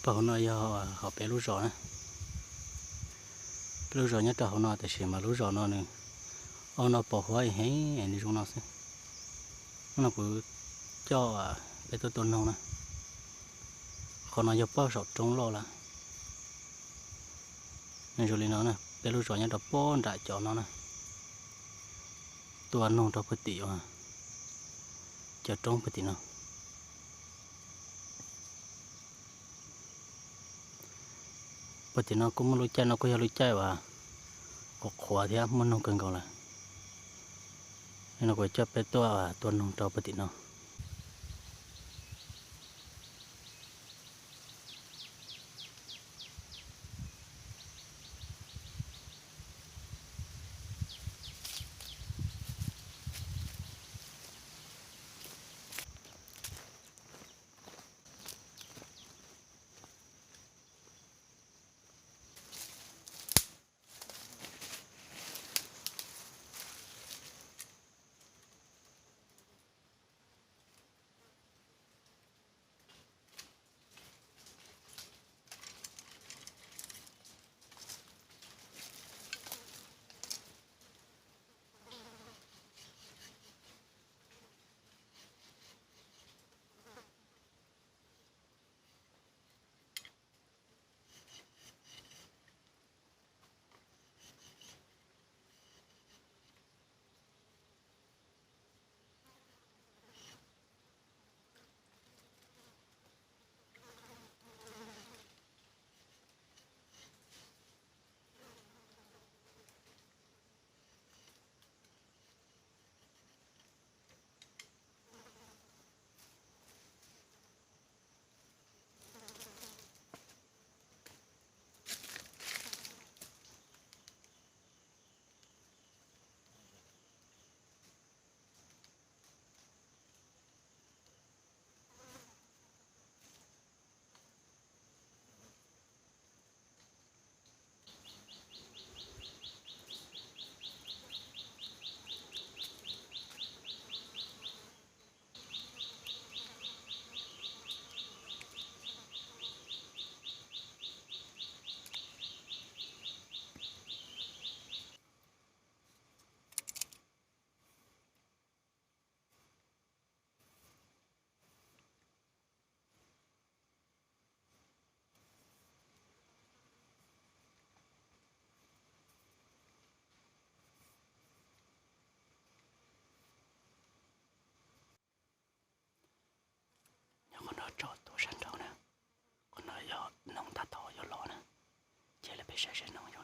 Hauv no yog hauv peb lub zos na. Peb lub zos nyob rau hauv no tiam sis mas lub zos no nws, ob no pos huab heev es nws zoo no xwb. Hnub no kuv coj peb tuaj tua noog na. Qhov no yog pob saum roob loj lawm. Nws zoo li no na, peb lub zos nyob rau pob nram cov no na. Tua noog rau puag tim cov roob puag tim no. Puag tim no kuj muaj lub caij no kuj yog lub caij uas qhuav qhuav thiab muaj noog kawg nkaus lawm. Li no kuv coj peb tuaj tua noog rau puag tim no. Nyob qhov no tso tuaj sab nraud na, qhov no yog noog tab tom yuav los na, ces lawv peb saib saib noog